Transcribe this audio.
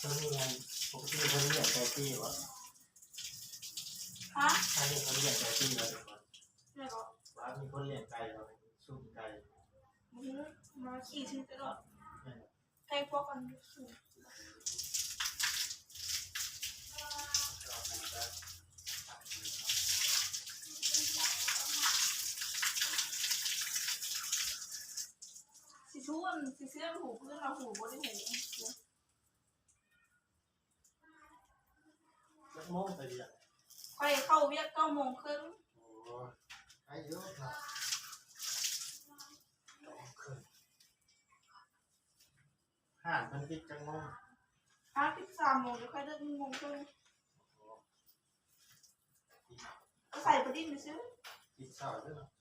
ຕົວນີ້ຫັ້ນ ປົກກະຕິເພິ່ນລ້ຽງໄກ່ຕີບໍ່? ຮະ? ອັນນີ້ເພິ່ນລ້ຽງໄກ່ຕີບໍ່? ແມ່ນບໍ່? ວ່າມີຄົນລ້ຽງໄກ່ບໍ່? ຊຸມໄກ່ ບໍ່ຮູ້ ມາຂີ່ຊື່ຕະຫຼອດ ແມ່ນບໍ່? ໃກ້ພວກອັນ ຊິຊວນ ຊິເຊື່ອງຫູເພື່ອນລາວຫູບໍ່ໄດ້ຫູ. ຈັກໂມງໄປວຽກ? ຂ້ອຍເຂົ້າວຽກເກົ້າໂມງເຄິ່ງ. ໂອ້ ໄປຢູ່ເນາະ ເກົ້າໂມງເຄິ່ງ. ຮ້ານເພິ່ນປິດຈັກໂມງ? ຮ້ານປິດສາມໂມງ ແຕ່ຂ້ອຍເລີກໜຶ່ງໂມງເຄິ່ງ. ກໍໃສ່ໄປດິນຊື່. ປິດເຊົ້າເດີເນາະ.